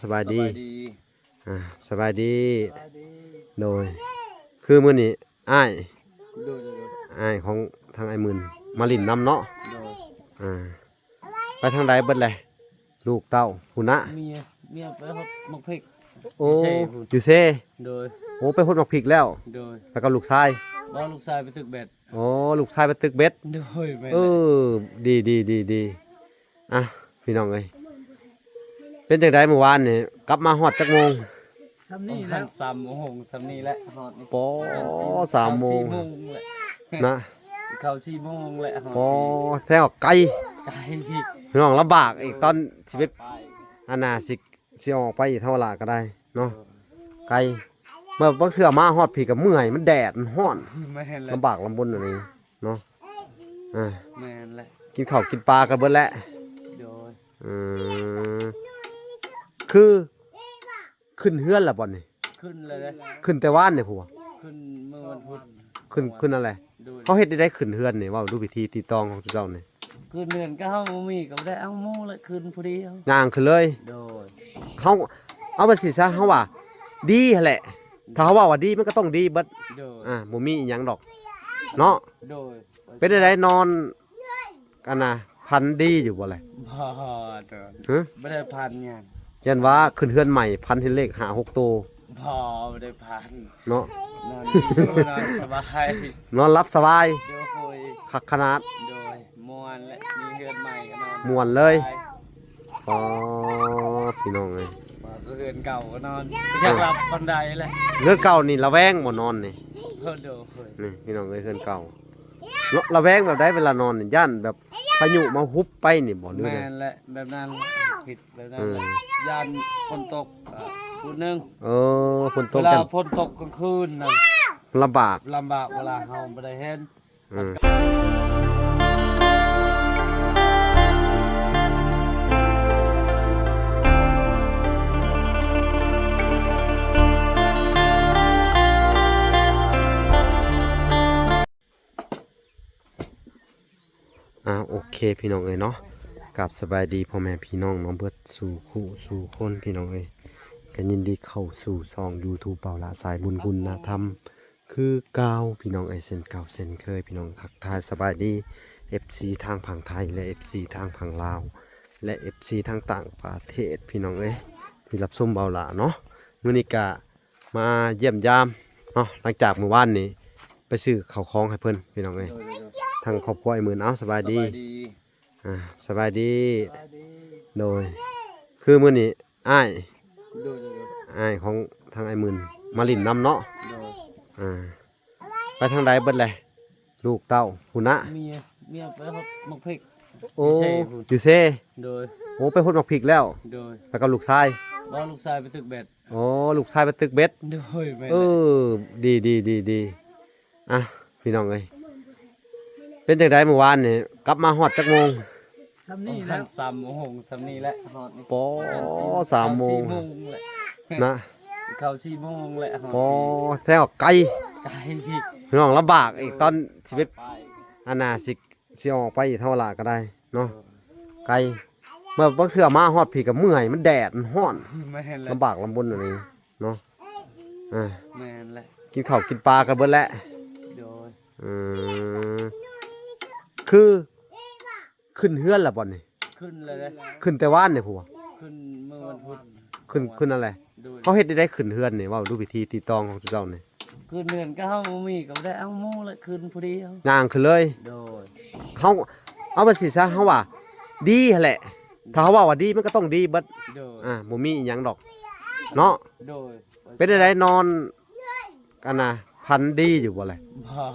ສະບາຍດີ ສະບາຍດີ ອ່າ ສະບາຍດີ ສະບາຍດີ ໂດຍ ຄືມື້ນີ້ອ້າຍ ໂດຍ ໂດຍ ໂດຍ ອ້າຍຂອງທາງອ້າຍໝື່ນມາຫຼິ້ນນຳເນາະ ໂດຍ ອ່າ ໄປທາງໃດເບິດແຫຼະ ລູກເຕົ້າພຸ້ນນະ ເມຍ ເມຍໄປຫົດໝາກພິກ ໂອ້ ຢູ່ເຊພຸ້ນ ຢູ່ເຊ ໂດຍ ໂອ້ ໄປຫົດໝາກພິກແລ້ວ ໂດຍ ແລ້ວກໍລູກຊາຍ ບໍ່ ລູກຊາຍໄປຕຶກເບັດ ໂອ້ ລູກຊາຍໄປຕຶກເບັດ ໂດຍ ແມ່ນ ເອີ ແຫຼະ ດີໆໆໆ ອ່ະ ພີ່ນ້ອງເອີຍ ເປັນຈັ່ງໃດມື້ວານນີ້ ກັບມາຮອດຈັກໂມງ? ສ່ຳນີ້ແລ້ວ ສາມໂມງ ສ່ຳນີ້ແຫຼະ ຮອດນີ້ ປໍ ສາມໂມງ ສີ່ໂມງແຫຼະ ນະ ເຂົ້າສີ່ໂມງແຫຼະ ຮອດ ປໍ ແທ້ ໄກ ໄກ ພີ່ນ້ອງ ລຳບາກອີກ ຕອນຊິໄປ ອັນນ່າ ຊິ ຊິອອກໄປທຳມະດາກໍໄດ້ເນາະ ເອີ ໄກ ເມື່ອບາງເທື່ອມາຮອດພີ້ກໍເມື່ອຍ ມັນແດດ ມັນຮ້ອນ ແມ່ນແຫຼະ ລຳບາກລຳບົນອັນນີ້ເນາະ ອ່າ ແມ່ນແຫຼະ ກິນເຂົ້າກິນປາກັນເບິດແຫຼະ ໂດຍ ເອີ ຄື ຂຶ້ນເຮືອນແລ້ວບໍ່ນີ້? ຂຶ້ນແລ້ວເດ້ ຂຶ້ນແຕ່ວານນີ້ພຸ້ນ ຂຶ້ນມື້ວັນພຸດ ຂຶ້ນ ຂຶ້ນນັ້ນແຫຼະ ໂດຍ ເຂົາເຮັດໄດ້ໃດຂຶ້ນເຮືອນນີ້ ເວົ້າດູ ວິທີຕີຕອງຂອງເຈົ້ານີ້ ຂຶ້ນເຮືອນກໍເຮົາບໍ່ມີ ກໍບໍ່ໄດ້ເອົາໝູ່ແຫຼະ ຂຶ້ນຜູ້ດຽວ ຍ່າງຂຶ້ນເລີຍ ໂດຍ ເຮົາ ເອົາແບບຊີ້ຊະ ເຮົາວ່າດີຫັ້ນແຫຼະ ຖ້າເຮົາເວົ້າວ່າດີ ມັນກໍຕ້ອງດີເບິດ ໂດຍ ອ່າ ບໍ່ມີອີ່ຫຍັງດອກເນາະ ໂດຍ ເປັນຈັ່ງໃດນອນ ອັນນ່າ ຝັນດີຢູ່ບໍ່ແລະ? ບໍ່ ໂດຍ ຮະ? ບໍ່ໄດ້ຝັນຫຍັງ ຢ້ານວ່າຂຶ້ນເຮືອນໃໝ່ ຝັນເຫັນເລກຫ້າຫົກໂຕ ບໍ່ ບໍ່ໄດ້ຝັນ ເນາະ ນອນດີຢູ່ ນອນສະບາຍ ນອນຫຼັບສະບາຍ ໂດຍ ຄັກຂະໜາດ ໂດຍ ມ່ວນແຫຼະ ມີເຮືອນໃໝ່ກໍນອນ ມ່ວນເລີຍ ສະບາຍ ອໍ ພີ່ນ້ອງເອີຍ ວ່າກໍເຮືອນເກົ່າກໍນອນ ເອີ ຢາກຫຼັບປານໃດແຫຼະ ເຮືອນເກົ່ານີ້ລະແວງບໍ່ນອນນີ້? ໂດຍ ນີ້ພີ່ນ້ອງເອີຍ ເຮືອນເກົ່າ ລະ ລະແວງແບບໃດເວລານອນນີ້? ຢ້ານແບບພາຍຸມາຮຸບໄປນີ້ບໍ່ ຫຼື ແມ່ນແຫຼະ ແບບນັ້ນ ຄິດແບບນັ້ນແຫຼະ ເອີ ຢ້ານຝົນຕົກ ອ່າ ພຸ້ນໜຶ່ງ ເອີ ຝົນຕົກ ເວລາຝົນຕົກກາງຄືນນັ້ນ ລຳບາກ ລຳບາກ ເວລາເຮົາບໍ່ໄດ້ເຫັນ ເອີ ອ່າ ໂອເຄ ພີ່ນ້ອງເອີຍເນາະ ກາບສະບາຍດີພໍ່ແມ່ພີ່ນ້ອງເນາະ ເບິດສູ່ຄູ່ສູ່ຄົນ ພີ່ນ້ອງເອີຍ ກໍຍິນດີເຂົ້າສູ່ຊ່ອງຢູທູບ ເບົາຫຼ້າສາຍບຸນຄຸນນະທຳ ຄືເກົ່າ ພີ່ນ້ອງເອີຍ ເຊັ່ນເກົ່າເຊັ່ນເຄີຍ ພີ່ນ້ອງ ທັກທາຍສະບາຍດີ ເອັຟຊີ ທາງຝັ່ງໄທ ແລະ ເອັຟຊີ ທາງຝັ່ງລາວ ແລະ ເອັຟຊີ ທາງຕ່າງປະເທດ ພີ່ນ້ອງເອີຍ ທີ່ຮັບຊົມເບົາຫຼ້າເນາະ ມື້ນີ້ກະ ມາຢ້ຽມຢາມເນາະ ຫຼັງຈາກມື້ວານນີ້ໄປຊື້ເຂົ້າຂອງໃຫ້ເພິ່ນ ພີ່ນ້ອງເອີຍ ໂດຍ ໂດຍ ໂດຍ ທາງຄອບຄົວອ້າຍໝື່ນ ເອົ້າ ສະບາຍດີ ສະບາຍດີ ອ່າ ສະບາຍດີ ສະບາຍດີ ໂດຍ ຄືມື້ນີ້ອ້າຍ ໂດຍ ໂດຍ ໂດຍ ອ້າຍຂອງທາງອ້າຍໝື່ນມາຫຼິ້ນນຳເນາະ ໂດຍ ອ່າ ໄປທາງໃດເບິດແຫຼະ ລູກເຕົ້າພຸ້ນນະ ເມຍ ເມຍໄປຫົດໝາກພິກ ໂອ້ ຢູ່ເຊພຸ້ນ ຢູ່ເຊ ໂດຍ ໂອ້ ໄປຫົດໝາກພິກແລ້ວ ໂດຍ ແລ້ວກໍລູກຊາຍ ບໍ່ ລູກຊາຍໄປຕຶກເບັດ ອໍ ລູກຊາຍໄປຕຶກເບັດ ໂດຍ ແມ່ນ ເອີ ແຫຼະ ດີໆໆໆ ອ່ະ ພີ່ນ້ອງເອີຍ ເປັນຈັ່ງໃດມື້ວານນີ້ ກັບມາຮອດຈັກໂມງ? ສ່ຳນີ້ແລ້ວ ສາມໂມງ ສ່ຳນີ້ແຫຼະ ຮອດນີ້ ປໍ ສາມໂມງ ສີ່ໂມງແຫຼະ ນະ ເຂົ້າສີ່ໂມງແຫຼະ ຮອດ ປໍ ແທ້ ໄກ ໄກ ພີ່ນ້ອງ ລຳບາກອີກ ຕອນຊິໄປ ອັນນ່າ ຊິ ຊິອອກໄປທຳມະດາກໍໄດ້ເນາະ ເອີ ໄກ ເມື່ອບາງເທື່ອມາຮອດພີ້ກໍເມື່ອຍ ມັນແດດ ມັນຮ້ອນ ແມ່ນແຫຼະ ລຳບາກລຳບົນອັນນີ້ເນາະ ອ່າ ແມ່ນແຫຼະ ກິນເຂົ້າກິນປາກັນເບິດແຫຼະ ໂດຍ ເອີ ຄື ຂຶ້ນເຮືອນແລ້ວບໍ່ນີ້? ຂຶ້ນແລ້ວເດ້ ຂຶ້ນແຕ່ວານນີ້ພຸ້ນ ຂຶ້ນມື້ວັນພຸດ ຂຶ້ນ ຂຶ້ນນັ້ນແຫຼະ ໂດຍ ເຂົາເຮັດໄດ້ໃດຂຶ້ນເຮືອນນີ້ ເວົ້າດູ ວິທີຕີຕອງຂອງເຈົ້ານີ້ ຂຶ້ນເຮືອນກໍເຮົາບໍ່ມີ ກໍບໍ່ໄດ້ເອົາໝູ່ແຫຼະ ຂຶ້ນຜູ້ດຽວ ຍ່າງຂຶ້ນເລີຍ ໂດຍ ເຮົາ ເອົາແບບຊີ້ຊະ ເຮົາວ່າດີຫັ້ນແຫຼະ ຖ້າເຮົາເວົ້າວ່າດີ ມັນກໍຕ້ອງດີເບິດ ໂດຍ ອ່າ ບໍ່ມີອີ່ຫຍັງດອກເນາະ ໂດຍ ເປັນຈັ່ງໃດນອນ ອັນນ່າ ຝັນດີຢູ່ບໍ່ແລະ? ບໍ່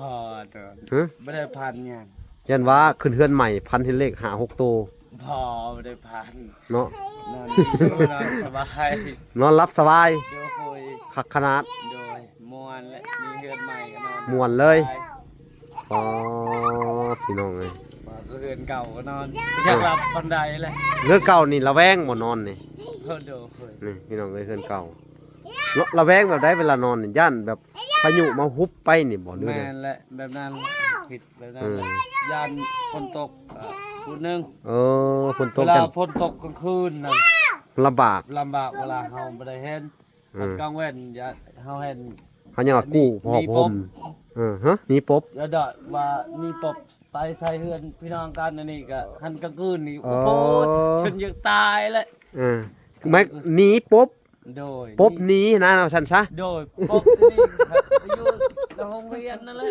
ໂດຍ ຮະ? ບໍ່ໄດ້ຝັນຫຍັງ ຢ້ານວ່າຂຶ້ນເຮືອນໃໝ່ ຝັນເຫັນເລກຫ້າຫົກໂຕ ບໍ່ ບໍ່ໄດ້ຝັນເນາະ ນອນດີຢູ່ ນອນສະບາຍ ນອນຫຼັບສະບາຍ ໂດຍ ຄັກຂະໜາດ ໂດຍ ມ່ວນແຫຼະ ມີເຮືອນໃໝ່ກໍນອນ ມ່ວນເລີຍ ສະບາຍ ອໍ ພີ່ນ້ອງເອີຍ ວ່າກໍເຮືອນເກົ່າກໍນອນ ເອີ ຢາກຫຼັບປານໃດແຫຼະ ເຮືອນເກົ່ານີ້ລະແວງບໍ່ນອນນີ້? ໂດຍ ນີ້ພີ່ນ້ອງເອີຍ ເຮືອນເກົ່າ ລະ ລະແວງແບບໃດເວລານອນນີ້? ຢ້ານແບບພາຍຸມາຮຸບໄປນີ້ບໍ່ ຫຼື ແມ່ນແຫຼະ ແບບນັ້ນ ຄິດແບບນັ້ນແຫຼະ ເອີ ຢ້ານຝົນຕົກ ອ່າ ພຸ້ນໜຶ່ງ ເອີ ຝົນຕົກ ເວລາຝົນຕົກກາງຄືນນັ້ນ ລຳບາກ ລຳບາກເວລາເຮົາບໍ່ໄດ້ເຫັນ. ເອີ ຄັນກາງເວັນ ຍາ ເຮົາເຫັນ ເຮົາຍັງວ່າກູ້ຜ້າຫົ່ມ. ເອີ ຮະ ໜີປົບ ແລ້ວດອກວ່າໜີປົບໄປໃສ່ເຮືອນພີ່ນ້ອງກັນ. ອັນນີ້ກໍ ຄັນກາງຄືນນີ້ ໂອ້ ໂອ້ໂຫ ຈົນຢາກຕາຍແຫຼະ. ເອີ ແມ່ນໜີປົບ ໂດຍ ປົບໜີນະ ວ່າຊັ້ນຊະ. ໂດຍ ປົບນີ້ ຢູ່ໃນໂຮງຮຽນນັ້ນແຫຼະ.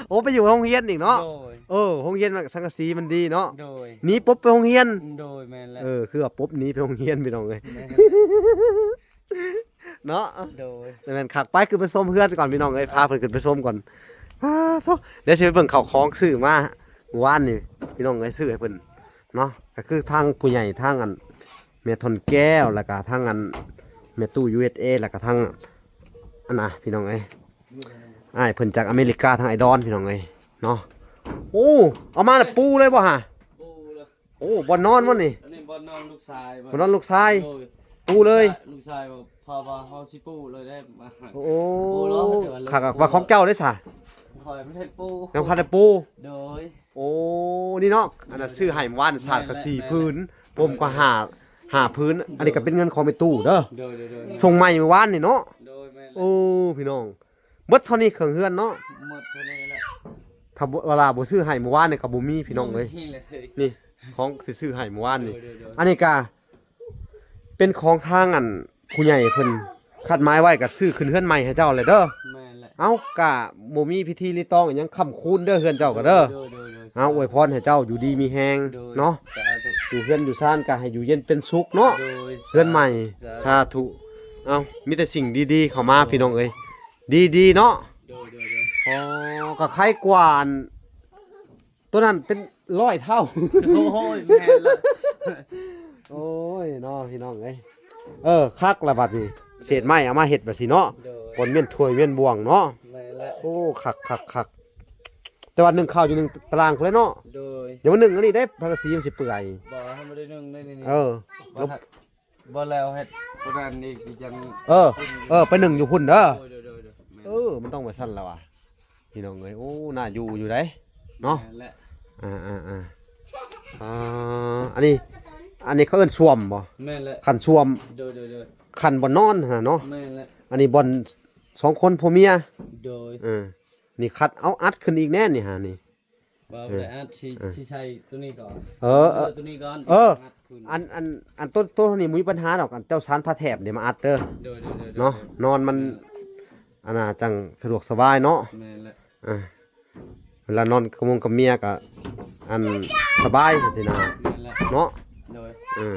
ໂອ້ ໄປຢູ່ໂຮງຮຽນອີກເນາະ. ໂດຍ ເອີ ໂຮງຮຽນສັງກະສີມັນດີເນາະ. ໂດຍ ໜີປົບໄປໂຮງຮຽນ. ໂດຍ ແມ່ນແຫຼະ. ເອີ ຄືວ່າປົບໜີໄປໂຮງຮຽນພີ່ນ້ອງເອີຍ ແມ່ນ ເນາະ. ໂດຍ ແມ່ນຄັກ. ໄປຂຶ້ນໄປຊົມເຮືອນກ່ອນພີ່ນ້ອງເອີຍ ພາເພິ່ນຂຶ້ນໄປຊົມກ່ອນ. ອ້າໂທ້ ດຽວຊິໄປເບິ່ງເຂົ້າຂອງຊື້ມາມື້ວານນີ້ພີ່ນ້ອງເອີຍ ຊື້ໃຫ້ເພິ່ນ ເນາະ. ກໍຄືທາງຜູ້ໃຫຍ່ ທາງອັນແມ່ທອນແກ້ວ ແລ້ວກໍທາງອັນແມ່ຕູ້ ຢູເອສເອ ແລ້ວກໍທາງອັນນ່າພີ່ນ້ອງເອີຍ ອ້າຍເພິ່ນຈາກອາເມລິກາ ທາງອ້າຍດອນພີ່ນ້ອງເອີຍເນາະ. ໂອ້ ເອົາມາແລ້ວປູເລີຍບໍ່ຫະ? ປູເລີຍ. ໂອ້ ບ່ອນນອນບໍ່ນີ້? ອັນນີ້ບ່ອນນອນລູກຊາຍ. ບ່ອນນອນລູກຊາຍ. ໂດຍ ປູເລີຍ ລູກຊາຍ ເພາະວ່າເຮົາຊິປູເລີຍໄດ້. ໂອ້ ຄັກວ່າຂອງເຈົ້າເດ້ສະ? ຂ້ອຍບໍ່ທັນປູ ຍັງບໍ່ທັນໄດ້ປູ. ໂດຍ ໂອ້ ນີ້ເນາະ ອັນນັ້ນຊື້ໃຫ້ມື້ວານ ສາດກໍສີ່ຜືນ ພົມກໍຫ້າ ຫ້າຜືນ. ອັນນີ້ກໍເປັນເງິນຂອງແມ່ຕູ້ເດີ ໂດຍໆໆ ສົ່ງໃໝ່ມື້ວານນີ້ເນາະ. ໂດຍ ແມ່ນແຫຼະ. ໂອ້ ພີ່ນ້ອງ ເບິດເທົ່ານີ້ເຄື່ອງເຮືອນເນາະ ໝົດເທົ່ານີ້ແຫຼະ. ຖ້າບໍ່ ເວລາບໍ່ຊື້ໃຫ້ມື້ວານນີ້ກໍບໍ່ມີພີ່ນ້ອງເອີຍ ບໍ່ມີເລີຍ. ນີ້ຂອງທີ່ຊື້ໃຫ້ມື້ວານນີ້ ໂດຍໆໆ ອັນນີ້ກໍ ເປັນຂອງທາງອັນຜູ້ໃຫຍ່ເພິ່ນຄັດໝາຍໄວ້ ກໍຊື້ຂຶ້ນເຮືອນໃໝ່ໃຫ້ເຈົ້າແຫຼະເດີ. ແມ່ນແຫຼະ. ເອົ້າ ກະບໍ່ມີພິທີຣີຕອງຫຍັງຄ້ຳຄູນເດີ ເຮືອນເຈົ້າກໍເດີ. ໂດຍໆໆ ເອົາ ອວຍພອນໃຫ້ເຈົ້າຢູ່ດີມີແຮງ ໂດຍ ເນາະ. ສາທຸ. ຢູ່ເຮືອນຢູ່ຊານກໍໃຫ້ຢູ່ເຢັນເປັນສຸກເນາະ. ໂດຍ ເຮືອນໃໝ່. ສາ ສາທຸ. ເອົາ ມີແຕ່ສິ່ງດີໆເຂົ້າມາ ໂດຍ ພີ່ນ້ອງເອີຍ ດີໆເນາະ. ໂດຍໆໆ ອໍ ກໍໄຄກວ່າອັນ ຕົວນັ້ນເປັນຮ້ອຍເທົ່າ. ໂອ້ຍ ແມ່ນລະ. ໂອ້ຍເນາະ ພີ່ນ້ອງເອີຍ ເອີ ຄັກລະບັດນີ້ ເສດໄມ້ເອົາມາເຮັດແບບຊີ້ເນາະ. ໂດຍ ບ່ອນມ້ຽນຖ້ວຍມ້ຽນບ່ວງເນາະ. ແມ່ນລະ. ໂອ້ ຄັກໆໆ ແຕ່ວ່າໜຶ້ງເຂົ້າຢູ່ໜຶ່ງຕາລາງພຸ້ນແຫຼະເນາະ. ໂດຍ ຢ່າມາໜຶ້ງອັນນີ້ເດ້ ສັງກະສີມັນຊິເປື່ອຍ. ບໍ່ ເຮົາບໍ່ໄດ້ໜຶ້ງໃນນີ້. ເອີ ບໍ່ ບໍ່ແລ້ວເຮັດປະມານນີ້ຄືຈັ່ງ. ເອີ ເອີ ໄປໜຶ້ງຢູ່ພຸ້ນເດີ. ໂດຍໆໆໆ ແມ່ນ. ເອີ ມັນຕ້ອງແບບຊັ້ນລະຫວາ ພີ່ນ້ອງເອີຍ. ໂອ້ ໜ້າຢູ່ຢູ່ໃດເນາະ. ແມ່ນແຫຼະ. ອ່າໆໆ ອ່າ ອັນນີ້ ອັນນີ້ເຂົາເອີ້ນຊວມບໍ່? ແມ່ນແຫຼະ. ຄັນຊວມ. ໂດຍໆໆ ຄັນບ່ອນນອນຫັ້ນນະເນາະ. ແມ່ນແຫຼະ. ອັນນີ້ບ່ອນສອງຄົນຜົວເມຍ. ໂດຍ. ເອີ ນີ້ຄັດເອົາອັດຂຶ້ນອີກແນ່ນີ້ຫານີ້. ບໍ່ໄດ້ອັດ ຊິ ເອີ ຊິໃສ່ຕົວນີ້ກ່ອນ. ເອີ ເອີ ຕົວນີ້ກ່ອນ. ເອີ ອັດຂຶ້ນ. ອັນ ອັນ ອັນ ຕົວ ຕົວນີ້ບໍ່ມີບັນຫາດອກ ອັນເຈົ້າສານຜ້າແຖບນີ້ມາອັດເດີ. ໂດຍໆໆໆ ເນາະ ນອນມັນ ອັນນ່າ ຈັ່ງສະດວກສະບາຍເນາະ. ແມ່ນແຫຼະ. ເອີ ເວລານອນກັບມົງກັບເມຍກໍ ອັນ ສະບາຍຈັ່ງຊີ້ນະ. ແມ່ນແຫຼະ ເນາະ. ໂດຍ. ເອີ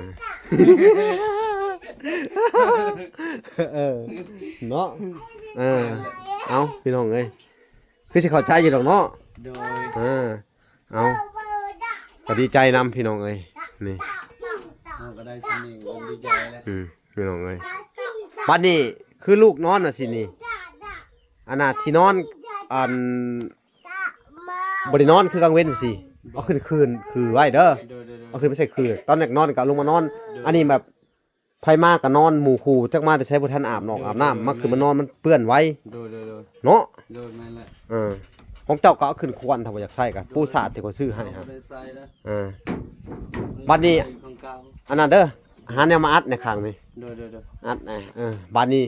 ເອີ ເນາະ. ເອີ ແມ່ນແຫຼະ. ເອົ້າ ພີ່ນ້ອງເອີຍ ຄືຊິເຂົ້າໃຈຢູ່ດອກເນາະ. ໂດຍ. ເອີ ເອົາ ກໍດີໃຈນຳພີ່ນ້ອງເອີຍ ນີ້ ເຮົາກໍໄດ້ສ່ຳນີ້ກໍດີໃຈແລ້ວ. ອືມ ພີ່ນ້ອງເອີຍ ບັດນີ້ຄືລູກນອນວ່າຊີ້ນີ້ ອັນນ່າ ທີ່ນອນ ອັນ ບໍ່ໄດ້ນອນຄືກາງເວັນຊີ້ ເອົາຂຶ້ນຄືນ ຄືໄວ້ເດີ. ໂດຍໆໆ ເອົາຂຶ້ນໄປໃສ່ຄື ຕອນຢາກນອນກໍເອົາລົງມານອນ. ໂດຍ. ອັນນີ້ແບບ ໃຜມາກໍນອນໝູ່ຄູ່ ຈັກມາແຕ່ໃສ ບໍ່ທັນອາບນອກອາບນ້ຳ ມາຂຶ້ນມານອນມັນເປື້ອນໄວ. ໂດຍໆໆ ເນາະ. ໂດຍ ແມ່ນແຫຼະ. ເອີ ຂອງເຈົ້າກໍເອົາຂຶ້ນຄວນ ຖ້າບໍ່ຢາກໃຊ້ກໍ ໂດຍ ປູສາດທີ່ຂ້ອຍຊື້ໃຫ້ຫັ້ນ. ບໍ່ໄດ້ໃຊ້ແລ້ວ. ເອີ ບັດນີ້ ຂອງເກົ່າ ອັນນັ້ນເດີ ຫາແນວມາອັດໃນຂ້າງນີ້. ໂດຍໆໆ ອັດນະ. ເອີ ບັດນີ້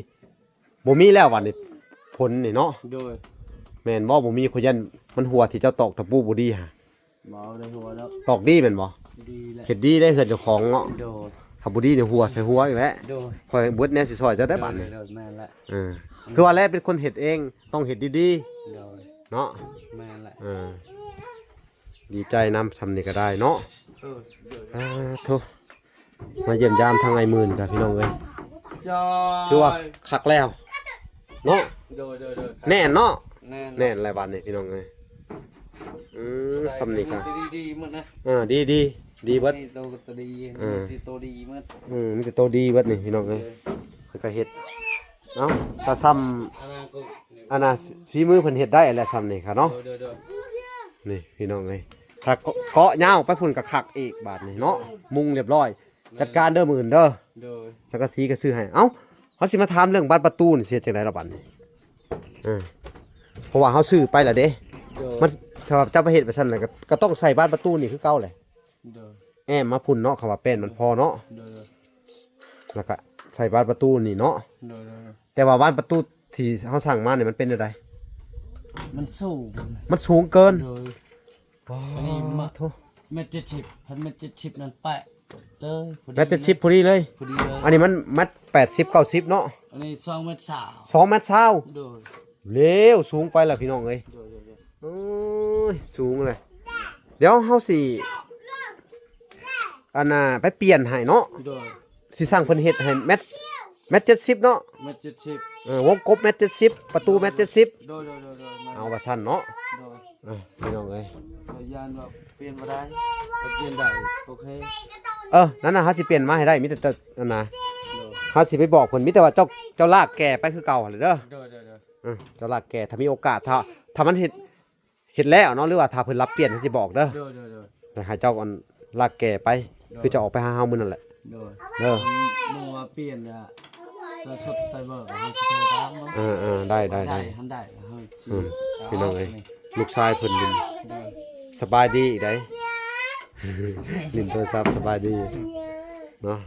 ບໍ່ມີແລ້ວ ບັດນີ້ຜົນນີ້ເນາະ. ໂດຍ. ແມ່ນບໍ່? ບໍ່ມີ ຂ້ອຍຢ້ານມັນຮົ່ວທີ່ເຈົ້າຕອກຕະປູບໍ່ດີຫະ. ບໍ່ໄດ້ຮົ່ວດອກ. ຕອກດີແມ່ນບໍ່? ດີແຫຼະ. ເຮັດດີໄດ້ເຮືອນເຈົ້າຂອງເນາະ. ໂດຍ. ຖ້າບໍ່ດີນີ້ຮົ່ວໃສ່ຫົວອີກແຫຼະ. ໂດຍ. ຂ້ອຍເບິດແນວຊິຊ່ອຍເຈົ້າໄດ້ບາດນີ້. ໂດຍໆໆ ແມ່ນແຫຼະ. ເອີ ຄືວ່າແຫຼະ ເປັນຄົນເຮັດເອງ ຕ້ອງເຮັດດີໆ. ໂດຍ. ເນາະ. ແມ່ນແຫຼະ. ເອີ ດີໃຈນຳ ຊ່ຳນີ້ກໍໄດ້ເນາະ. ເອີ ໂດຍ. ສາທຸ. ມາຢ້ຽມຢາມທາງອ້າຍໝື່ນກັນ ພີ່ນ້ອງເອີຍ. ໂດຍ. ຖືວ່າຄັກແລ້ວເນາະ. ໂດຍໆໆ ແໜ້ນເນາະ. ແໜ້ນ ແໜ້ນແລ້ວບາດນີ້ ພີ່ນ້ອງເອີຍ. ອືມ ຊ່ຳນີ້ກໍດີໆໝົດນະ. ເອີ ດີໆ ດີເບິດ. ມີໂຕກໍຕົວດີ ເອີ ມີແຕ່ໂຕດີໝົດ. ອືມ ມີແຕ່ໂຕດີເບິດນີ້ ພີ່ນ້ອງເອີຍ. ໂດຍ. ເພິ່ນກໍເຮັດ ເອົ້າ ກໍຊ່ຳ ອັນນັ້ນກໍ ອັນນ່າ ຝີມືເພິ່ນເຮັດໄດ້ແຫຼະ ຊ່ຳນີ້ກະເນາະ. ໂດຍໆໆ ນີ້ ພີ່ນ້ອງເອີຍ ຖ້າເກາະ ເກາະຍາວໄປພຸ້ນກໍຄັກອີກບາດນີ້ເນາະ. ໂດຍ. ມຸງລຽບຮ້ອຍ. ແມ່ນ. ຈັດການເດີມື້ອື່ນເດີ. ໂດຍ. ສັງກະສີກໍຊື້ໃຫ້. ເອົ້າ ເຮົາຊິມາຖາມເລື່ອງບານປະຕູນີ້ ຊິເຮັດຈັ່ງໃດລະບາດນີ້? ເອີ ເພາະວ່າເຮົາຊື້ໄປແລ້ວເດ້. ໂດຍ. ມັນ ຖ້າວ່າເຈົ້າໄປເຮັດແບບຊັ້ນແລ້ວ ກໍ ກໍຕ້ອງໃສ່ບານປະຕູນີ້ຄືເກົ່າແຫຼະ. ໂດຍ. ແອ້ມມາພຸ້ນເນາະ ຄຳວ່າແປ້ນມັນພໍເນາະ. ໂດຍ. ແລ້ວກະໃສ່ບານປະຕູນີ້ເນາະ. ໂດຍໆ ແຕ່ວ່າບານປະຕູທີ່ເຮົາສັ່ງມານີ້ມັນເປັນແນວໃດ? ມັນສູງ ມັນສູງເກີນ. ໂດຍ ອໍ ອັນນີ້ມາ ໂທ້ ແມັດເຈັດສິບ ພັນແມັດເຈັດສິບນັ້ນແປະເລີຍ ພໍດີ ແມັດເຈັດສິບ ເລີຍ ພໍດີເລີຍ ພໍດີເລີຍ. ອັນນີ້ມັນແມັດແປດສິບ ເກົ້າສິບເນາະ. ອັນນີ້ສອງແມັດຊາວ ສອງແມັດຊາວ. ໂດຍ ເລວ ສູງໄປລະພີ່ນ້ອງເອີຍ. ໂດຍໆໆ ໂອ້ຍ ສູງເລີຍ. ດຽວເຮົາຊິ ອັນນ່າ ໄປປ່ຽນໃຫ້ເນາະ. ໂດຍ ຊິສັ່ງເພິ່ນເຮັດໃຫ້ແມັດ ແມັດເຈັດສິບເນາະ. ແມັດເຈັດສິບ ເອີ ວົງກົບແມັດເຈັດສິບ ປະຕູແມັດເຈັດສິບ. ໂດຍໆໆໆ ເອົາວ່າຊັ້ນເນາະ. ໂດຍ ເອີ ພີ່ນ້ອງເອີຍ ຂ້ອຍຢ້ານວ່າປ່ຽນບໍ່ໄດ້ ໄປປ່ຽນໄດ້ ໂອເຄ. ເອີ ນັ້ນນະ ເຮົາຊິປ່ຽນມາໃຫ້ໄດ້ ມີແຕ່ ແຕ່ ອັນນ່າ ໂດຍ ເຮົາຊິໄປບອກເພິ່ນ ມີແຕ່ວ່າເຈົ້າ ເຈົ້າລາກແກ່ໄປຄືເກົ່າຫັ້ນແຫຼະເດີ. ໂດຍໆໆ ເອີ ເຈົ້າລາກແກ່ ຖ້າມີໂອກາດ ຖ້າ ຖ້າມັນເຮັດ ເຮັດແລ້ວເນາະ ຫຼືວ່າຖ້າເພິ່ນຮັບປ່ຽນ ເຮົາຊິບອກເດີ. ໂດຍໆໆ ແລ້ວໃຫ້ເຈົ້າ ອັນ ລາກແກ່ໄປ ໂດຍ ຄືເຈົ້າອອກໄປຫາເຮົາມື້ນັ້ນແຫຼະ. ໂດຍ ເດີ ມື້ວ່າປ່ຽນລະ ລະຊົດໃສ່ເບີ ເຮົາຊິໂທຕາມເນາະ. ເອີໆ ໄດ້ໆໆ ໄດ້ ຫັ້ນໄດ້ ເຮົາຊິ ອືມ ເອົາ ພີ່ນ້ອງເອີຍ ນີ້ ລູກຊາຍເພິ່ນຫຼິ້ນ. ໂດຍ ສະບາຍດີອີກໃດ໋ ຫຼິ້ນໂທລະສັບ ສະບາຍດີເນາະ.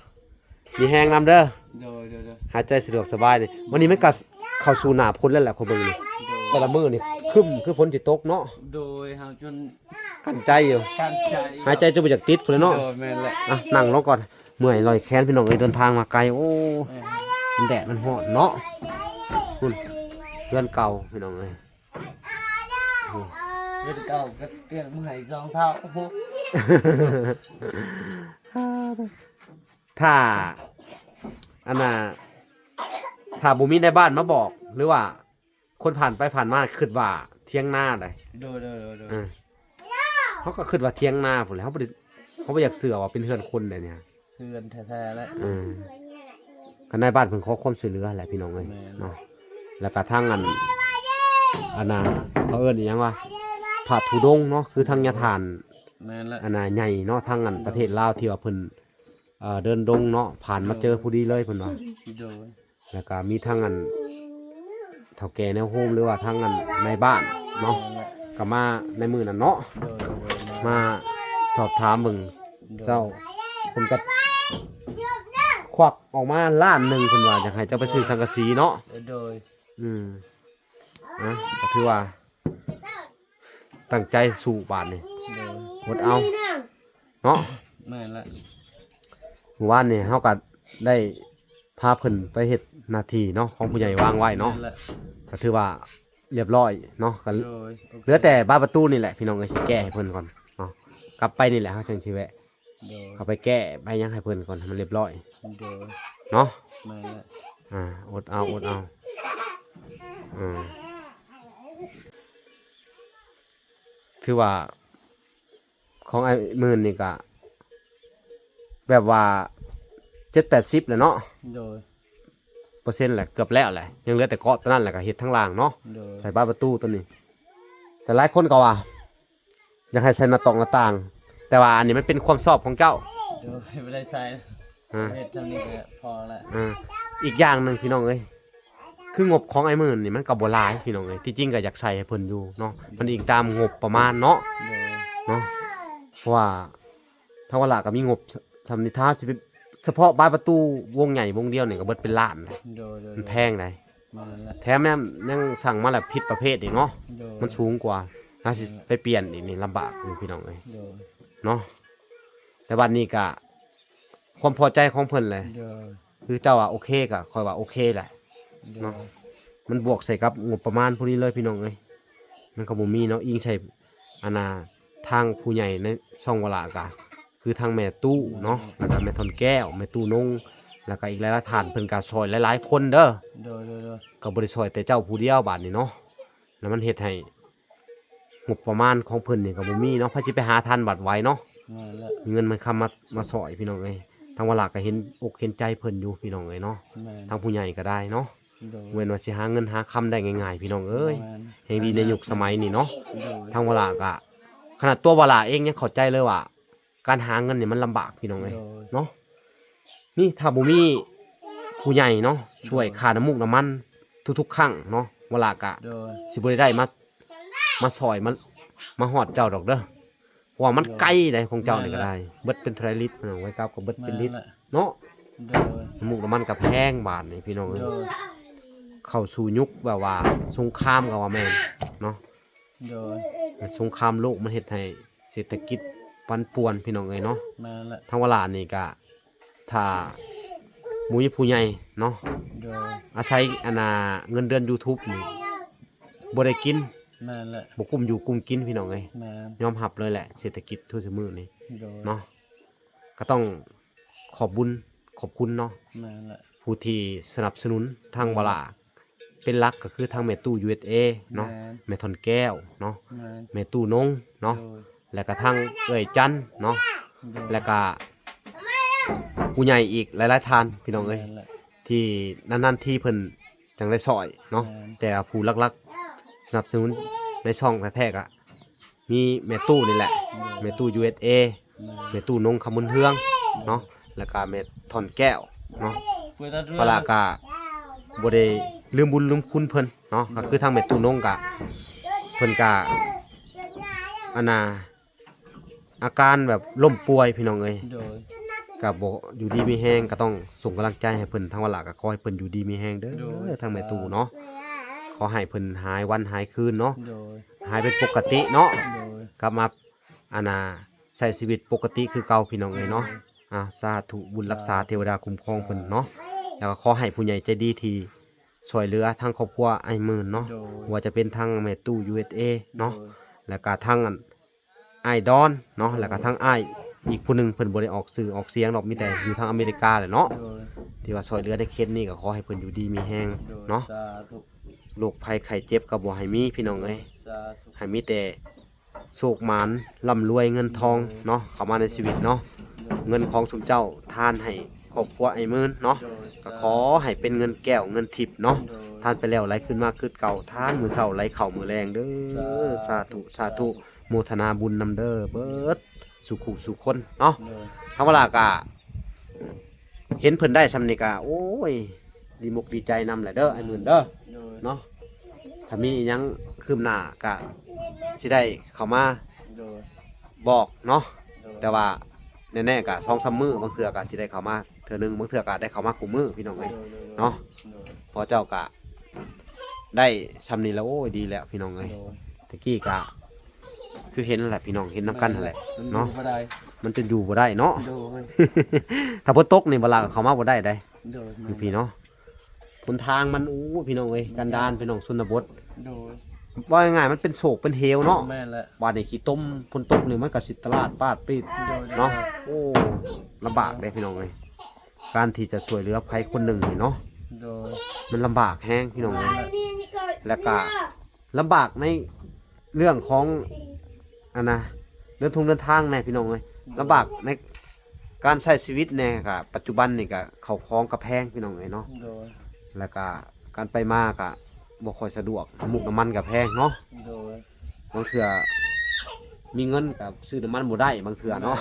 ມີແຮງນຳເດີ. ໂດຍໆໆ ຫາຍໃຈສະດວກສະບາຍນີ້. ວັນນີ້ມັນກະເຂົ້າສູ່ໜ້າຝົນແລ້ວແຫຼະ ຂ້ອຍເບິ່ງນີ້. ໂດຍ ແຕ່ລະມື້ນີ້ຄຶ້ມຄືຝົນຊິຕົກເນາະ. ໂດຍ ເຮົາຈົນກັ້ນໃຈຢູ່ ກັ້ນໃຈ ຫາຍໃຈຈົນບໍ່ຢາກຕິດພຸ້ນແຫຼະເນາະ. ໂດຍ ແມ່ນແຫຼະ. ອ່ະ ນັ່ງລົງກ່ອນ ເມື່ອຍລອຍແຂນພີ່ນ້ອງເອີຍ ເດີນທາງມາໄກ. ໂອ້ ແມ່ນ ມັນແດດມັນຮ້ອນເນາະ. ພຸ້ນ ເຮືອນເກົ່າພີ່ນ້ອງເອີຍ ໂອ້ ເຮືອນເກົ່າກໍຕຽງມາໃຫ້ສອງເທົ່າ. ໂອ້ ຖ້າ ອັນນ່າ ຖ້າບໍ່ມີນາຍບ້ານມາບອກ ຫຼືວ່າຄົນຜ່ານໄປຜ່ານມາຄິດວ່າຖຽງນາໃດ໋. ໂດຍໆໆໆ ເອີ ເຮົາກໍຄິດວ່າຖຽງນາພຸ້ນແຫຼະ. ເຮົາບໍ່ໄດ້ ເຮົາບໍ່ຢາກເຊື່ອວ່າເປັນເຮືອນຄົນໃດ໋ນີ້ ເຮືອນແທ້ໆແຫຼະ. ເອີ ກໍນາຍບ້ານເພິ່ນຂໍຄວາມຊ່ວຍເຫຼືອແຫຼະພີ່ນ້ອງເອີຍ. ແມ່ນ ເນາະ ແລ້ວກໍທາງ ອັນ ອັນນ່າ ເຂົາເອີ້ນອີຫຍັງວະ ພະທຸດົງເນາະ ຄືທາງຍາທ່ານ. ແມ່ນແຫຼະ. ອັນນ່າ ໃຫຍ່ເນາະ ທາງ ອັນ ໂດຍ ປະເທດລາວ ທີ່ວ່າເພິ່ນ ເອີ ເດີນດົງເນາະ ຜ່ານມາເຈີ ໂດຍ ພໍດີເລີຍເພິ່ນວ່າ. ໂດຍ ແລ້ວກະມີທັງ ອັນ ເຖົ້າແກ່ແນວໂຮມ ຫຼືວ່າທັງ ອັນ ນາຍບ້ານເນາະ ແມ່ນແຫຼະ ກະມາໃນມື້ນັ້ນເນາະ. ໂດຍໆໆ ມາສອບຖາມເບິ່ງ. ໂດຍ ເຈົ້າ ເພິ່ນກະຄວັກອອກມາລ້ານໜຶ່ງ ເພິ່ນວ່າຢາກໃຫ້ເຈົ້າໄປຊື້ສັງກະສີເນາະ. ໂດຍ ອືມ ນະ ກະຖືວ່າ ຕັ້ງໃຈສູ້ບາດນີ້. ໂດຍ ອົດເອົາເນາະ. ແມ່ນແຫຼະ. ມື້ວານນີ້ເຮົາກໍໄດ້ພາເພິ່ນໄປເຮັດໜ້າທີ່ເນາະ ຂອງຜູ້ໃຫຍ່ວາງໄວ້ເນາະ. ແມ່ນແຫຼະ. ກໍຖືວ່າລຽບຮ້ອຍເນາະ. ກໍ ໂດຍ ໂອເຄ ເຫຼືອແຕ່ບານປະຕູນີ້ແຫຼະ ພີ່ນ້ອງເອີຍ ຊິແກ້ໃຫ້ເພິ່ນກ່ອນເນາະ. ກັບໄປນີ້ແຫຼະ ເຮົາຈຶ່ງຊິແວະ ໂດຍ ເຂົ້າໄປແກ້ໄປຫຍັງໃຫ້ເພິ່ນກ່ອນ ໃຫ້ມັນລຽບຮ້ອຍ. ໂດຍ ເນາະ. ແມ່ນແຫຼະ. ອ່າ ອົດເອົາ ອົດເອົາ. ອືມ ຖືວ່າຂອງອ້າຍໝື່ນນີ້ກະແບບວ່າເຈັດແປດສິບແຫຼະເນາະ. ໂດຍ ເປີເຊັນແຫຼະ ເກືອບແລ້ວແຫຼະ ຍັງເຫຼືອແຕ່ເກາະຕົວນັ້ນ ແລ້ວກະເຮັດທາງລ່າງເນາະ. ໂດຍ ໃສ່ບານປະຕູຕົວນີ້. ແຕ່ຫຼາຍຄົນກໍວ່າ ຢາກໃຫ້ໃສ່ໜ້າຕ່ອງໜ້າຕ່າງ ແຕ່ວ່າອັນນີ້ມັນເປັນຄວາມຊອບຂອງເຈົ້າ. ໂດຍ ບໍ່ໄດ້ໃສ່ ຮະ ເຮັດເທົ່ານີ້ກໍພໍແລ້ວ. ອ່າ ອີກຢ່າງໜຶ່ງພີ່ນ້ອງເອີຍ ຄືງົບຂອງອ້າຍໝື່ນນີ້ມັນກໍບໍ່ຫຼາຍພີ່ນ້ອງເອີຍ. ທີ່ຈິງກໍຢາກໃສ່ໃຫ້ເພິ່ນຢູ່ເນາະ ມັນອີງຕາມງົບປະມານເນາະ. ໂດຍ ເນາະ ເພາະວ່າທາງວາລະກໍມີງົບຊ່ຳນີ້ ຖ້າຊິເປັນສະເພາະບານປະຕູວົງໃຫຍ່ວົງດຽວນີ້ກໍເບິດເປັນລ້ານ. ໂດຍໆໆ ມັນແພງໃດ໋. ແມ່ນແຫຼະ. ແຖມຍັງ ຍັງສັ່ງມາແລ້ວຜິດປະເພດອີກເນາະ. ໂດຍ ມັນສູງກວ່າ ຖ້າຊິ ແມ່ນແຫຼະ ໄປປ່ຽນອີກນີ້ລຳບາກຢູ່ພີ່ນ້ອງເອີຍ. ໂດຍ ເນາະ ແຕ່ບັດນີ້ກະຄວາມພໍໃຈຂອງເພິ່ນແຫຼະ. ໂດຍ ຄືເຈົ້າວ່າໂອເຄ ກະຂ້ອຍວ່າໂອເຄແຫຼະ. ໂດຍ ເນາະ ມັນບວກໃສ່ກັບງົບປະມານພໍດີເລີຍພີ່ນ້ອງເອີຍ. ມັນກໍບໍ່ມີເນາະ ອີງໃສ່ ອັນນ່າ ທາງຜູ້ໃຫຍ່ໃນຊ່ອງວາລະກະ ຄືທາງແມ່ຕູ້ເນາະ ແລ້ວກະແມ່ທ່ອນແກ້ວ ແມ່ຕູ້ນົງ ແລ້ວກະອີກຫຼາຍໆທ່ານ ເພິ່ນກະຊ່ອຍຫຼາຍໆຄົນເດີ. ໂດຍໆໆ ກໍບໍ່ໄດ້ຊ່ອຍແຕ່ເຈົ້າຜູ້ດຽວບາດນີ້ເນາະ. ແລ້ວມັນເຮັດໃຫ້ງົບປະມານຂອງເພິ່ນນີ້ກໍບໍ່ມີເນາະ ໃຜຊິໄປຫາທັນບາດໄວເນາະ. ແມ່ນແຫຼະ. ມີເງິນມີຄຳມາ ມາຊ່ອຍພີ່ນ້ອງເອີຍ. ທາງວາລະກໍເຫັນອົກເຫັນໃຈເພິ່ນຢູ່ພີ່ນ້ອງເອີຍເນາະ. ແມ່ນ. ທາງຜູ້ໃຫຍ່ກໍໄດ້ເນາະ. ໂດຍ. ບໍ່ແມ່ນວ່າຊິຫາເງິນຫາຄຳໄດ້ງ່າຍໆ ພີ່ນ້ອງເອີຍ. ແມ່ນ. ແຮ່ງດີໃນຍຸກສະໄໝນີ້ເນາະ. ໂດຍ. ທາງວາລະກໍ ຂະໜາດຕົວວາລະເອງຍັງເຂົ້າໃຈເລີຍວ່າ ການຫາເງິນນີ້ມັນລຳບາກພີ່ນ້ອງເອີຍ. ໂດຍ. ເນາະ ນີ້ຖ້າບໍ່ມີຜູ້ໃຫຍ່ເນາະ ໂດຍ ຊ່ວຍຄ່ານ້ຳມູກນ້ຳມັນທຸກໆຄັ້ງເນາະ ວາລະກະ ໂດຍ ຊິບໍ່ໄດ້ ໄດ້ມາ ມາຊ່ອຍ ມາ ມາຮອດເຈົ້າດອກເດີ ເພາະວ່າມັນ ໂດຍ ໄກໃດ໋ ຂອງເຈົ້ານີ້ກໍໄດ້. ແມ່ນແຫຼະ. ເບິດເປັນເທົ່າໃດລິດ ໄວກັບກໍເບິດເປັນລິດ ແມ່ນແຫຼະ ເນາະ. ໂດຍ ນ້ຳມູກນ້ຳມັນກໍແພງບາດນີ້ພີ່ນ້ອງເອີຍ ໂດຍ ເຂົ້າສູ່ຍຸກແບບວ່າສົງຄາມກໍວ່າແມ່ນເນາະ ໂດຍ ສົງຄາມໂລກມັນເຮັດໃຫ້ເສດຖະກິດປັ່ນປ່ວນພີ່ນ້ອງເອີຍເນາະ ແມ່ນແຫຼະ ທາງວາລານີ້ກໍ ຖ້າບໍ່ມີຜູ້ໃຫຍ່ເນາະ ໂດຍ ອາໄສອັນນ່າເງິນເດືອນຢູທູບນີ້ບໍ່ໄດ້ກິນ ແມ່ນແຫຼະ ບໍ່ກຸ້ມຢູ່ກຸ້ມກິນພີ່ນ້ອງເອີຍ ແມ່ນ ຍອມຮັບເລີຍແຫຼະ ເສດຖະກິດທຸກມື້ນີ້ ໂດຍ ເນາະ ກໍຕ້ອງຂອບບຸນຂອບຄຸນເນາະ ແມ່ນແຫຼະ ຜູ້ທີ່ສະໜັບສະໜູນທາງວາລາ ເປັນຫຼັກກໍຄືທາງແມ່ຕູ້ ຢູເອສເອ ເນາະ ແມ່ນ ແມ່ທ່ອນແກ້ວເນາະ ແມ່ນ ແມ່ຕູ້ນົງເນາະ ໂດຍ ແລ້ວກໍທາງເອື້ອຍຈັນເນາະ ໂດຍ ແລ້ວກໍຜູ້ໃຫຍ່ອີກຫຼາຍໆທ່ານພີ່ນ້ອງເອີຍ ແມ່ນແຫຼະ ທີ່ນານໆທີເພິ່ນຈັ່ງໄດ້ຊ່ອຍເນາະ ແມ່ນ ແຕ່ຜູ້ຫຼັກໆສະໜັບສະໜູນໃນຊ່ອງແທ້ໆກໍ ມີແມ່ຕູ້ນີ້ແຫຼະ ໂດຍ ແມ່ຕູ້ ຢູເອສເອ ແມ່ຕູ້ນົງຄຳບຸນເຮືອງເນາະ ແລ້ວກໍແມ່ທ່ອນແກ້ວເນາະ ເວລາກໍບໍ່ໄດ້ລືມບຸນລືມຄຸນເພິ່ນເນາະ ກໍຄືທາງແມ່ຕູ້ນົງກໍ ເພິ່ນກໍ ອັນນ່າ ອາການແບບລົ້ມປ່ວຍພີ່ນ້ອງເອີຍ ໂດຍ ກໍບໍ່ຢູ່ດີມີແຮງ ກໍຕ້ອງສົ່ງກຳລັງໃຈໃຫ້ເພິ່ນ ທາງວາລາກໍຂໍໃຫ້ເພິ່ນຢູ່ດີມີແຮງເດີ ໂດຍ ທາງແມ່ຕູ້ເນາະ ຂໍໃຫ້ເພິ່ນຫາຍວັນຫາຍຄືນເນາະ ໂດຍ ຫາຍເປັນປົກກະຕິເນາະ ໂດຍ ກັບມາ ອັນນ່າ ໃຊ້ຊີວິດປົກກະຕິຄືເກົ່າພີ່ນ້ອງເອີຍເນາະ ໂດຍ ອ້າວ ສາທຸ ບຸນຮັກສາ ສາທຸ ເທວະດາຄຸ້ມຄອງເພິ່ນເນາະ ສາທຸ ແລ້ວກໍຂໍໃຫ້ຜູ້ໃຫຍ່ໃຈດີທີ່ຊ່ວຍເຫຼືອທາງຄອບຄົວອ້າຍໝື່ນເນາະ ໂດຍ ບໍ່ວ່າຈະເປັນທາງແມ່ຕູ້ ຢູເອສເອ ເນາະ ໂດຍ ແລ້ວກໍທາງອັນ ອ້າຍດອນເນາະ ໂດຍ ແລ້ວກໍທາງອ້າຍອີກຜູ້ໜຶ່ງ ເພິ່ນບໍ່ໄດ້ອອກຊື່ອອກສຽງດອກ ມີແຕ່ຢູ່ທາງອາເມລິກາແຫຼະເນາະ ໂດຍ ທີ່ວ່າຊ່ວຍເຫຼືອໃນເຂດນີ້ ກໍຂໍໃຫ້ເພິ່ນຢູ່ດີມີແຮງ ໂດຍ ເນາະ ສາທຸ ໂລກໄພໄຂ້ເຈັບກໍບໍ່ໃຫ້ມີພີ່ນ້ອງເອີຍ ສາທຸ ໃຫ້ມີແຕ່ໂຊກໝານ ລ່ຳລວຍເງິນທອງ ໂດຍ ເນາະ ເຂົ້າມາໃນຊີວິດເນາະ ໂດຍ ເງິນຂອງຊຸມເຈົ້າທານໃຫ້ຄອບຄົວອ້າຍໝື່ນເນາະ ໂດຍ ກໍຂໍໃຫ້ເປັນເງິນແກ້ວເງິນທິບເນາະ ໂດຍ ທານໄປແລ້ວໄຫຼຄືນມາຄືເກົ່າ ທານມື້ເຊົ້າໄຫຼເຂົ້າມື້ແລງເດີ ສາທຸ ສາທຸ ສາທຸ ໂມທະນາບຸນນຳເດີ ເບິດສູ່ຄູ່ສູ່ຄົນເນາະ ໂດຍ ທາງວາລາກະເຫັນເພິ່ນໄດ້ຊ່ຳນີ້ກະ ໂອ້ຍ ດີມົກດີໃຈນຳແຫຼະເດີ ອ້າຍໝື່ນເດີ ໂດຍ ເນາະ ຖ້າມີອີ່ຫຍັງຄືບໜ້າກະຊິໄດ້ເຂົ້າມາ ໂດຍ ບອກເນາະ ໂດຍ ແຕ່ວ່າແນ່ໆກະສອງສາມມື້ ບາງເທື່ອກະຊິໄດ້ເຂົ້າມາເທື່ອໜຶ່ງ ບາງເທື່ອກະໄດ້ເຂົ້າມາຄູ່ມື້ພີ່ນ້ອງເອີຍ ໂດຍ ໂດຍ ເນາະ ໂດຍ ພໍ່ເຈົ້າກະ ໄດ້ຊ່ຳນີ້ແລ້ວ ໂອ້ຍ ດີແລ້ວພີ່ນ້ອງເອີຍ ໂດຍ ຕະກີ້ກະຄືເຫັນແຫຼະພີ່ນ້ອງ ເຫັນນຳກັນຫັ້ນແຫຼະ ມັນຢູ່ ເນາະ ບໍ່ໄດ້ ມັນຈົນຢູ່ບໍ່ໄດ້ເນາະ ໂດຍ ຖ້າຝົນຕົກນີ້ບໍ່ລາກເຂົ້າມາບໍ່ໄດ້ໃດ ໂດຍ ຢູ່ພີ້ເນາະ ຫົນທາງມັນ ໂອ້ ພີ່ນ້ອງເອີຍ ກັນດານ ພີ່ນ້ອງ ຊົນນະບົດ ໂດຍ ເວົ້າງ່າຍໆ ມັນເປັນໂສກເປັນເຫວເນາະ ແມ່ນແຫຼະ ບາດນີ້ຂີ້ຕົມ ຝົນຕົກນີ້ມັນກໍຊິຕະຫຼາດປາດປີດ ໂດຍ ເນາະ ໂອ້ ລຳບາກເດ້ພີ່ນ້ອງເອີຍ ການທີ່ຈະຊ່ວຍເຫຼືອໃຜຄົນໜຶ່ງນີ້ເນາະ ໂດຍ ມັນລຳບາກແຮງພີ່ນ້ອງເອີຍ ແມ່ນແຫຼະ ແລ້ວກະລຳບາກໃນເລື່ອງຂອງ ອັນນະ ເດີນທົ່ງເດີນທາງແດ່ພີ່ນ້ອງເອີຍ ໂດຍ ລຳບາກໃນການໃຊ້ຊີວິດແດ່ ກະປັດຈຸບັນນີ້ກະເຂົ້າຂອງກະແພງພີ່ນ້ອງເອີຍເນາະ ໂດຍ ແລ້ວກະການໄປມາກະບໍ່ຄ່ອຍສະດວກ ນ້ຳມູກນ້ຳມັນກະແພງເນາະ ໂດຍ ບາງເທື່ອມີເງິນກໍຊື້ນ້ຳມັນບໍ່ໄດ້ບາງເທື່ອເນາະ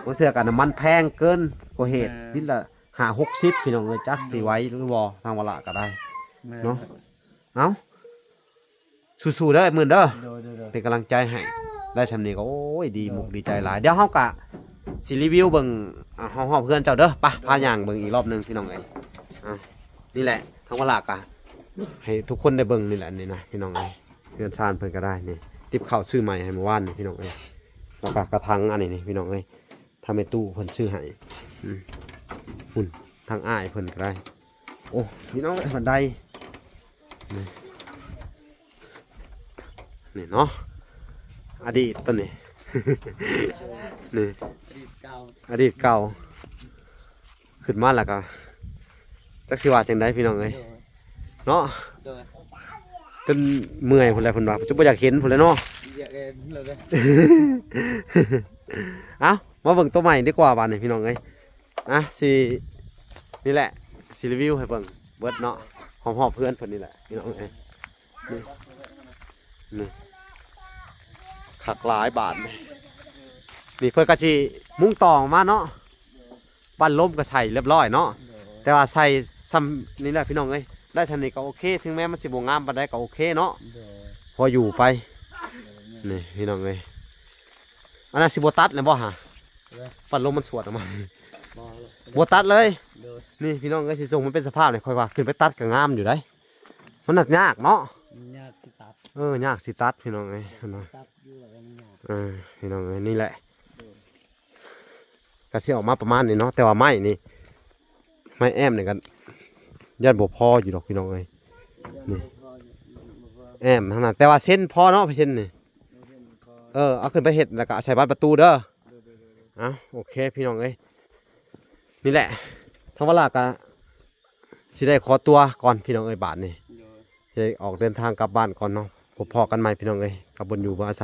ແມ່ນແຫຼະ ບາງເທື່ອກໍນ້ຳມັນແພງເກີນກວ່າເຫດ ແມ່ນ ລິດລະຫ້າຫົກສິບ ພີ່ນ້ອງເອີຍ ຈັກຊິໄຫວຫຼືບໍ່ ທາງວາລະກໍໄດ້ ແມ່ນ ເນາະ ເອົ້າ ສູ້ໆເດີ ໝື່ນເດີ ໂດຍໆໆ ເປັນກຳລັງໃຈໃຫ້ ໄດ້ຊ່ຳນີ້ກໍ ໂອ້ຍ ດີ ໂດຍ ມຸກດີໃຈຫຼາຍ ດຽວເຮົາກະຊິຣີວິວເບິ່ງ ອ່າ ຮອບໆເຮືອນເຈົ້າເດີ ໄປ ພາຍ່າງເບິ່ງອີກລອບໜຶ່ງ ພີ່ນ້ອງເອີຍ ອ່າ ນີ້ແຫຼະ ທາງວາລະກະໃຫ້ທຸກຄົນໄດ້ເບິ່ງນີ້ແຫຼະ ນີ້ນະ ພີ່ນ້ອງເອີຍ ເຮືອນຊານເພິ່ນກໍໄດ້ນີ້ ຕິບເຂົ້າຊື້ໃໝ່ໃຫ້ມື້ວານນີ້ພີ່ນ້ອງເອີຍ ແລ້ວກໍກະຖັງອັນນີ້ນີ້ພີ່ນ້ອງເອີຍ ທາງແມ່ຕູ້ເພິ່ນຊື້ໃຫ້ ອືມ ພຸ້ນ ທາງອ້າຍເພິ່ນກໍໄດ້ ໂອ້ ພີ່ນ້ອງເອີຍ ບັນໄດ ນີ້ ນີ້ເນາະ ອະດີດຕົວນີ້ ນີ້ ອະດີດເກົ່າ ອະດີດເກົ່າ ຂຶ້ນມາແລ້ວກໍຈັກຊິວ່າຈັ່ງໃດພີ່ນ້ອງເອີຍ ໂດຍ ເນາະ ໂດຍ ຈົນເມື່ອຍພຸ້ນແຫຼະເພິ່ນວ່າ ຈົນບໍ່ຢາກເຫັນພຸ້ນແຫຼະເນາະ ຢາກເຫັນແລ້ວເດ້ ເອົ້າ ມາເບິ່ງຕົວໃໝ່ດີກວ່າບາດນີ້ພີ່ນ້ອງເອີຍ ອ່ະ ຊິ ນີ້ແຫຼະ ຊິຣີວິວໃຫ້ເບິ່ງເບິດເນາະ ຮອບໆເຮືອນເພິ່ນນີ້ແຫຼະພີ່ນ້ອງເອີຍ ນີ້ ນີ້ ຄັກຫຼາຍບາດນີ້ ນີ້ເພິ່ນກໍຊິມຸງຕ່ອງມາເນາະ ບັ້ນລົມກໍໃສ່ຮຽບຮ້ອຍເນາະ ໂດຍ ແຕ່ວ່າໃສ່ຊ່ຳນີ້ແຫຼະພີ່ນ້ອງເອີຍ ໄດ້ຊ່ຳນີ້ກໍໂອເຄ ເຖິງແມ້ມັນຊິບໍ່ງາມປານໃດກໍໂອເຄເນາະ ໂດຍ ພໍຢູ່ໄປ ໂດຍ ນີ້ພີ່ນ້ອງເອີຍ ອັນນັ້ນຊິບໍ່ຕັດແລ້ວບໍ່ຫາ ເອີ ບັ້ນລົມມັນສວດອອກມາ ບໍ່ ບໍ່ຕັດເລີຍ. ໂດຍ ນີ້ພີ່ນ້ອງເອີຍ ຊິສົ່ງມັນເປັນສະພາບນີ້ ຂ້ອຍວ່າຂຶ້ນໄປຕັດກໍງາມຢູ່ໃດ໋. ມັນໜັກຍາກເນາະ. ຍາກຊິຕັດ. ເອີ ຍາກຊິຕັດພີ່ນ້ອງເອີຍ. ເຫັນບໍ່? ຕັດຢູ່ແລ້ວມັນຍາກ. ເອີ ພີ່ນ້ອງເອີຍ ນີ້ແຫຼະ. ໂດຍ ກໍຊິອອກມາປະມານນີ້ເນາະ. ແຕ່ວ່າໄມ້ນີ້ ໄມ້ແອ້ມນີ້ກໍຢ້ານບໍ່ພໍຢູ່ດອກພີ່ນ້ອງເອີຍ. ນີ້ ແອ້ມທາງນັ້ນ ແຕ່ວ່າເຊັນພໍເນາະ ເຊັນນີ້. ເອີ ເອົາຂຶ້ນໄປເຮັດ ແລ້ວກໍໃສ່ບານປະຕູເດີ. ໂດຍໆໆໆ. ເອົ້າ ໂອເຄພີ່ນ້ອງເອີຍ ນີ້ແຫຼະ ທາງວາລາກໍຊິໄດ້ຂໍຕົວກ່ອນພີ່ນ້ອງເອີຍ ບາດນີ້. ໂດຍ ຊິໄດ້ອອກເດີນທາງກັບບ້ານກ່ອນເນາະ. ພົບພໍ້ກັນໃໝ່ພີ່ນ້ອງເອີຍ ກັບບ່ອນຢູ່ບ່ອນອາໄສ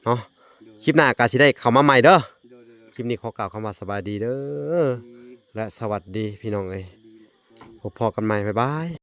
ເນາະ. ໂດຍ ຄລິບໜ້າກໍຊິໄດ້ເຂົ້າມາໃໝ່ເດີ. ໂດຍໆໆ. ຄລິບນີ້ຂໍກ່າວຄຳວ່າສະບາຍດີເດີ ສະບາຍດີ ແລະ ສະຫວັດດີພີ່ນ້ອງເອີຍ. ສະຫວັດດີ ພົບພໍ້ກັນໃໝ່ ບາຍບາຍ.